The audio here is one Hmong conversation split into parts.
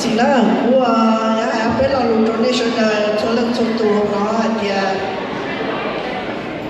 Txim na, kuv yuav hais peb lo lus rau nej sawv daws txhua leej txhua tus no hais tias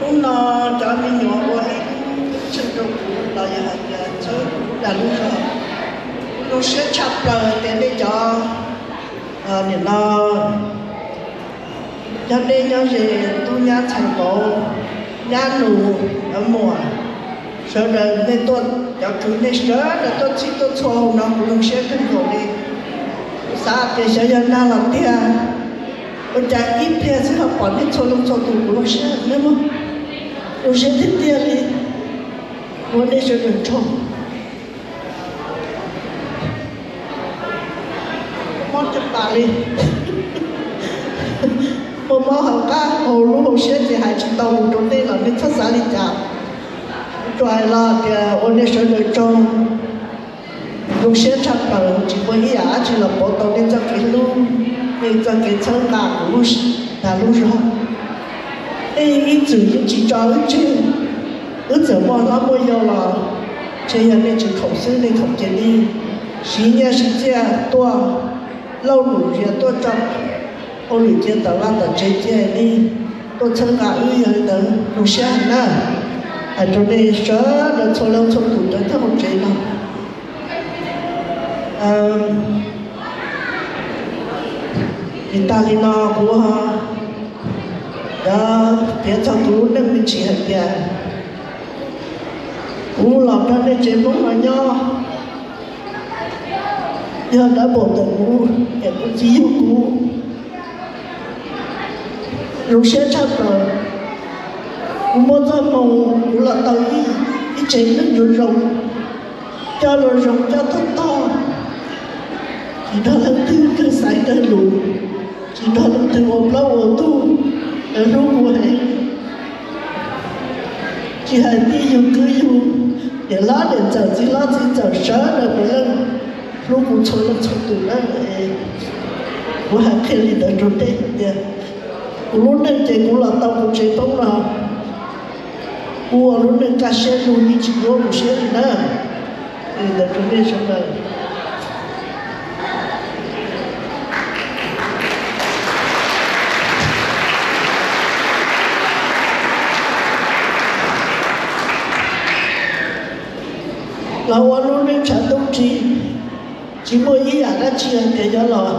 hnub no cov me nyuam ua ib lub tsheb rau kuv los yog hais tias txhawb kuv lub dag lub zog. Kuv zoo siab tshaj plaws tias nej cov niam no nyob deb nyob ze, tub nyab ntxhais vauv, nyab nus, muam, sawv daws nej tuaj, cov kwv nej sawv daws tuaj txhij tuaj txhua hauv no kuv zoo siab kawg nkaus li. Kuv xav tias xyov yog nag los tiag, ua cas ib pliag xwb ho pom nej txhua leej txhua tus kuv zoo siab nawb mog. Zoo siab tiag tiag li, ua nej sawv daws tsaug. Mob caj pas li. Mob mob hauv qab hauv lub hauv siab ces hais tsis tau mus rau nej los nej txhob xav li cas. Kuv tsuas hais los tias ua nej sawv daws tsaug. Zoo siab tshaj plaws tsis muaj ib yam dab tsi los pauv tau nej txoj kev hlub, nej txoj kev txhawb nqa kuv lub dag lub zog. Nej ib txwm yeej tsis tso wb tseg, wb txawm muaj hlob muaj yau los ntshe yog nej tsis khoom xwb nej khoom ces nej siv nyiaj siv txiaj tuaj lauj lwm zias tuaj tso hauj lwm cia tom vaj tom tsev cia nej tuaj txhawb nqa wb yog li ntawd zoo siab heev na. Hais rau nej sawv daws txhua leej txhua tus cov nyob hauv tsev no. Tsis tas li no kuv cov piav txog kuv lub neej me ntsis hais tias kuv los nrog nej tsev Hmoob no nyob, yog dab npaum ntawm kuv niam kuv txiv yug kuv, zoo siab tshaj plaws. Kuv muaj txoj hmoo kuv los tau ib tsev neeg zoo zoo, coj zoo zoo coj tog tog, tsis nrog leej twg kawg xaiv kawg lus, tsis nrog leej twg ua plaub ua ntug, lawv hlub kuv heev. Tsis hais tij yug kwv yug, niam hlob niam ntxawm txiv hlob txiv ntxawm sawv daws puav leej hlub kuv txhua leej txhua tus na. Kuv hais qhia li ntawd rau nej tias kuv lub neej ces kuv los tau kuv tsev Hmoob no, kuv ua lub neej kaj siab lug yeej tsis nyuaj kuv siab li na. Li ntawd rau nej sawv daws. Los ua lub neej tshav ntuj nrig, tsis muaj ib yam dab tsi hais tias yuav los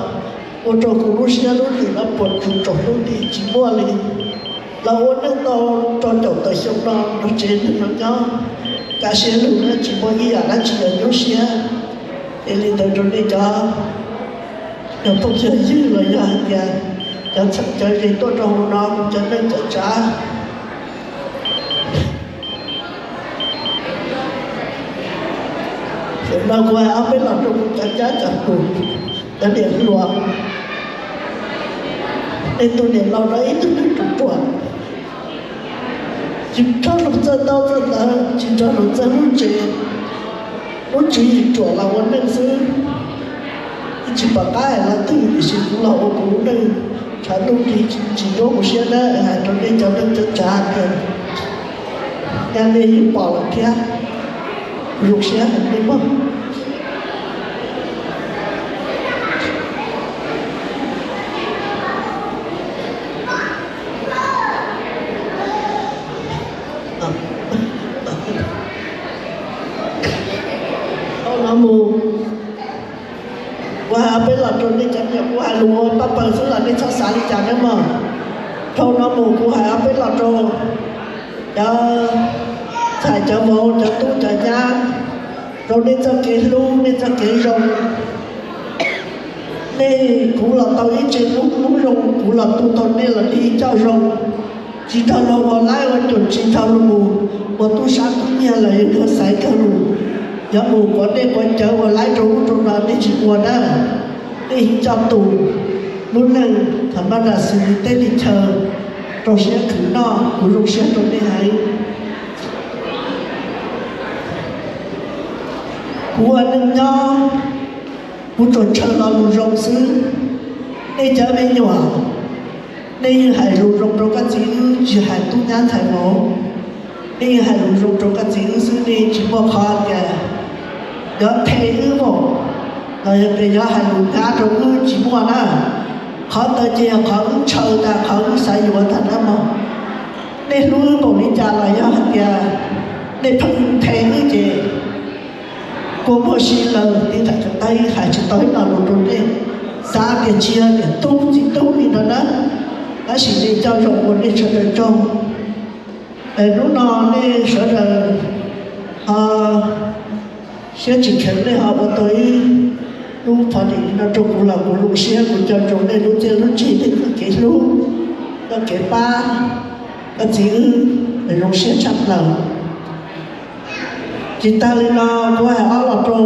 ua rau kuv lub siab lub ntsws no puas tsuaj tsaus ntuj nti, tsis muaj li. Los ua neej tau rau caum tawm xyoo no nrog tsev neeg no nyob, kaj siab lug na, tsis muaj ib yam dab tsi yuav nyuaj siab. Es li ntawd rau nej cov, cov phooj cov ywg los yog hais tias cov txheem cov ze tuaj rau hauv no, kuv cov neej cov tsav. Tam no kuv hais ob peb los rau kuv cov cab cov tus, cov niam hluas. Nej tus niam laus no ib tug neeg ruam ruam, tsis nrog luag txawj ntaub txawj ntawv, tsis nrog luag txawj lub tsev, lub tswv yim ruam los ua neej xwb, yeej tsis pom qab hais lo twg, tiam sis kuv los ua kuv lub neej tshav ntuj nrig, tsis nyuaj kuv siab na. Hais rau nej cov neej cov tsav tias nyaj nej yeej pom lawm thiab, kuv zoo siab heev li mog. Dhau no mus, kuv hais ob peb los rau nej cov niam, kuv hais lus ua paj paws xwb los nej txhob xav li cas nawb mog. Dhau no mus kuv hais ob peb los rau cov ntxhais cov vauv cov tub cov nyab, rau nej txoj kev hlub nej txoj kev zoo. Nej, kuv los tau ib tse hnub zoo, kuv los tu tau nej los nej coj zoo. Tsis nrog luag ua laib ua cuam, tsis nrog luag mus ua tub sab tub nyiag los yog luag xaiv kawg lus. Yuav mus quav dej quav cawv ua laib rau ub rau no nej tsis ua na. Nej coj tus lub neej thaum maj nram xws li teb li chaw rau siab khwv noj, kuv zoo siab rau nej heev. Kuv ua neej nyob, kuv tsuas ntshaw lo lus zoo xwb. Nej cov me nyuam, nej yeej hais lus zoo rau koj txiv wb, tsis hais tub nyab ntxhais vauv. Nej yeej hais lus zoo rau koj txiv wb xwb, nej tsis muaj qhov tias yuav nthe wb mog, los yog tias yuav hais lus nyab rau wb, tsis muaj na. Qhov ntawd ces yog qhov wb ntshaw tag, qhov wb xav yuav tag na mog. Nej hlub wb npaum li cas los yog hais tias nej pheej nthe wb ces kua muag si lawm, tiv thaiv ko taw hais tsis tau ib lo lus rau nej. Xav tias tsis yog niam tub txiv tub li no na, tab sis nej coj zoo ua nej sawv daws tsaug. Hnub no nej sawv daws ho siab tsis kheev, nej ho ua tau ib lub phov dim no rau kuv los kuv zoo siab, kuv coj zoo nej lub txiaj lub ntsig, nej txoj kev hlub, txoj kev pab koj txiv wb, zoo siab tshaj plaws. Tsis tag li no, kuv hais ob los rau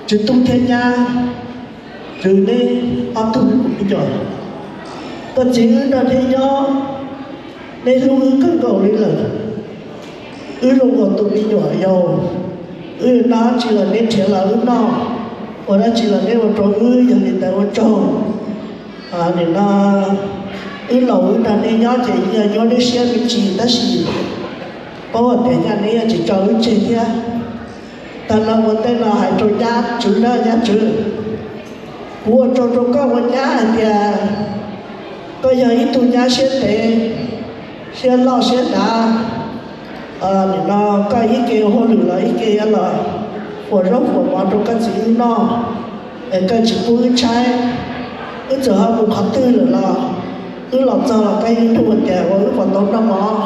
Tswv Tub thiab Nyab, Tswv, neb ob tug me nyuam, koj txiv wb nrog neb nyob, neb hlub wb kawg nkaus li lawm. Wb zoo ua tus me nyuam yaus, wb noj dab tsi los neb nrhiav los wb noj, ua dab tsi los neb ua rau wb, yog li ntawd ua tsaug. Nim no wb laus wb nrog neb nyob ces yog nyuaj neb siab me ntsis, tab sis paub tias nyaj neb yuav tsis tso wb tseg thiab. Tag los ua ntej no hais rau Nyab Tswv na, Nyab Tswv, kuv ua tsaug rau koj ua nyab hais tias koj yog ib tug nyab siab ntev, siab loj siab dav. Nim no koj ib ke ua hauj lwm los ib ke yuav los huam zaub huam mov rau koj txiv wb noj, es koj tsis pub wb tshaib. Wb txawm ho mus qhov twg lawm los wb los txog los koj yeej nug tias ua wb puas tau noj mov,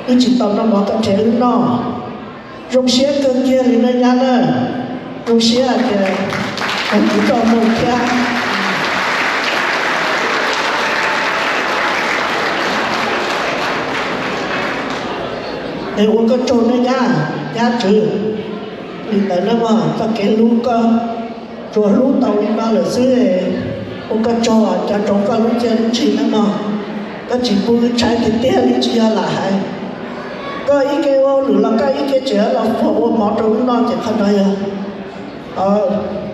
wb tsis tau noj mov koj nrhiav wb noj. Zoo siab kawg kiag li na nyab na, zoo siab hais tias kuv tau mus thiab. Es ua koj tsaug na nyab, Nyab Tswv. Li ntawd na mog, txoj kev hlub koj tsuas hlub tau li no lawm xwb. Ua koj tsaug, cav rau koj lub txiaj lub ntsig na mog, koj tsis pub wb tshaib tiag tiag li tsis yog lam hais. Koj ib ke ua hauj lwm los koj ib ke tseem los huam ua mov rau wb noj ces qhov no yog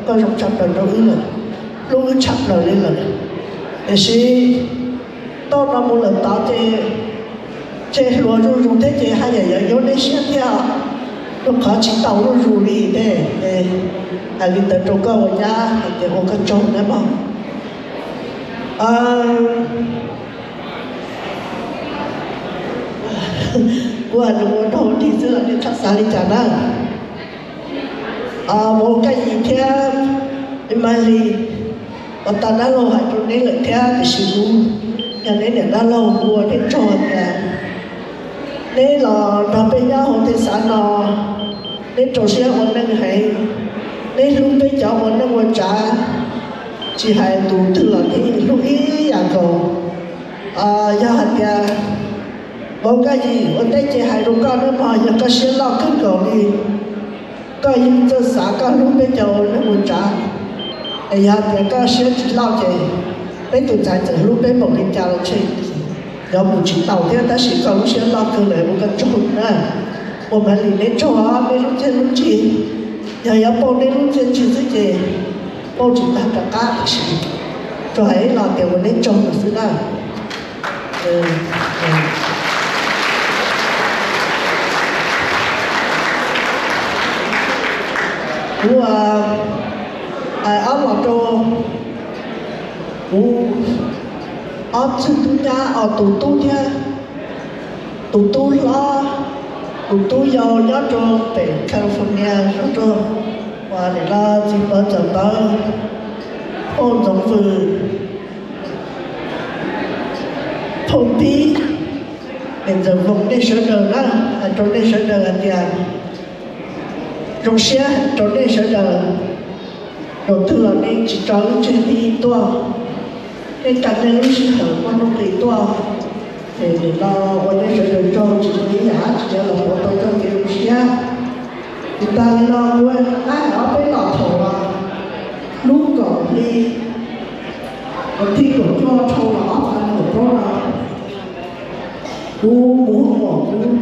koj zoo tshaj plaws rau wb lawm, hlub wb tshaj plaws li lawm. Tiam sis tau no mus lawm tod ces tseg hluas zuj zus thiab ces haj yam yuav nyuaj neb siab thiab, rau qhov tsis tau zuj zus li ne. Hais li ntawd rau koj ua nyab hais tias ua koj tsaug na mog. Kuv hais lus ua dog dig xwb los nej txhob xav li cas na. Vauv Kab Yim thiab Maiv Lis, ua tau dab laug hais rau neb lawm thiab, tiam sis kuv yog neb niam dab laug, kuv ua neb tsaug tias neb los nrog peb nyob hauv tej xav no, neb rau siab ua neej heev, neb hlub peb cov ua neej ua tsav, tsis hais tus twg los neb yeej hlub ib yam nkaus. Yog hais tias Vauv Kab Yim ua teb ces hais rau koj nawb mog, yog koj siab loj kawg nkaus li, koj yeej txawj xav koj hlub peb cov ua neej ua tsav, es yog tias koj siab tsis loj ces peb tus ntxhais txawm hlub peb npaum li cas los tseg, yuav mus tsis tau thiab, tab sis koj lub siab loj kawg lawm ua koj tsaug na. Ua Maiv Lis neb tsaug, neb lub txiaj lub ntsig, yog yuav pauj neb lub txiaj ntsig xwb ces pauj tsis tag rov qab, tiam sis tsuas hais ib los tias ua neb tsaug lawm xwb na. Kuv hais ob los rau kuv ob txwg tub nyab, os, tus tub thiab tus tub hlob, tus tub yau nyob rau pem California, nyob rau uas nim no txiv pawv txawm pawv, Phauj Ntxoov Vwm, Phauj Pib, es Ntxawm Voos, nej sawv daws na, hais rau nej sawv daws hais tias zoo siab rau nej sawv daws. Thaum twg los nej tsis tso lub tswv yim tuaj, nej tso nej lub sij hawm muaj nuj nqis tuaj, es nim no ua nej sawv daws tsaug tsis ua ib yam dab tsi los kuv tau coj kev zoo siab. Tsis tas li no kuv hais ob peb los thaum uas hnub kaum hli, kaum hli kaum cuaj dhau los ob phav kaum plaub no, kuv mus hauv paus kuv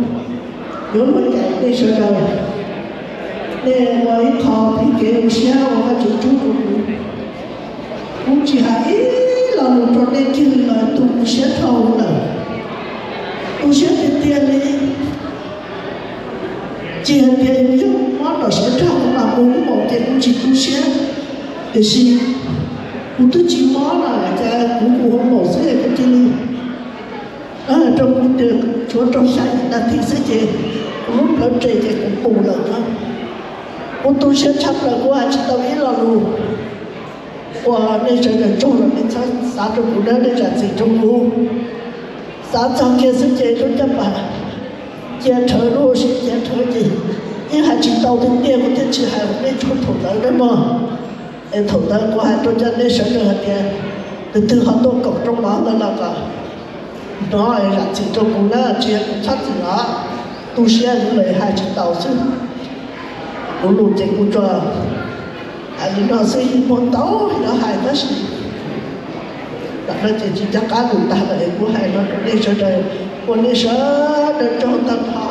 yuav luag cais nej sawv daws. Nej ua ib qho tiv kev zoo siab ua Vajtswv tsaug rau kuv. Kuv tsis hais ib lo lus rau nej kiag li los tu kuv siab dhau lawm. Tu siab tiag tiag li. Tsis hais tias yog mob nrog siab rog kuv mam mus hauv paus ces kuv tsis tu siab, tiam sis kuv twb tsis mob lawm ces kuv mus hauv paus xwb es kuv cia li, rau kuv tias tshuav rau xya yim nas this xwb ces kuv lub plawv res ces kuv mus lawm na. Kuv tu siab tshaj plaws kuv hais tsis tau ib lo lus. Ua nej sawv daws tsaug los nej txhob xav rau kuv nawb, nej zam txim rau kuv. Xav txog kiag xwb ces lub caj pas cia rhawv lub ua si cia rhawv ces yeej hais tsis tau tiag tiag kuv thiaj tsis hais nej tsaug thaum ntawd nawb mog. Es thaum ntawd kuv hais rau cov nej sawv daws hais tias tus twg ho tuaj koom rooj mov ntawd los kom hnov zam txim rau kuv na, tsis yog kuv txhob txwm os, tu siab lawm hais tsis tau xwb. Kuv lus ces kuv tsuas hais li no xwb, muaj ntau li no hais tab sis tam no ces tsis nco qab lus tag lawm es kuv hais no rau nej sawv daws, ua nej sawv daws tsaug tag nrho,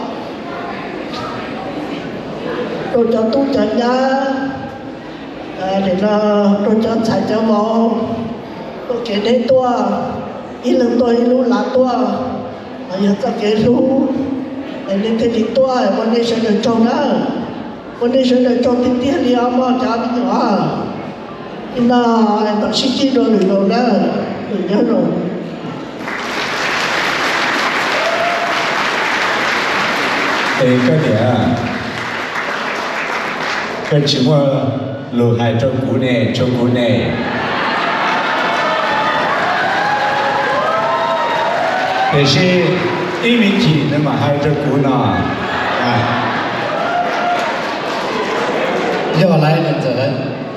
rau cov tub cov nyab, nim no rau cov ntxhais cov vauv tuaj kev deb tuaj, ib leeg tuaj ib lub lav tuaj, yog txoj kev hlub es nej thiaj li tuaj, ua nej sawv daws tsaug na. Ua nej sawv daws tsaug tiag tiag li os mog cov me nyuam. Li no, tam sib ntsib dua lwm zaus na, lwm nyob zoo. Es koj niam, koj tsis muaj lus hais rau kuv ne, rau kuv ne? Tiam sis ib me chim nws mam hais rau kuv no. Yog lawm, txawm lawm.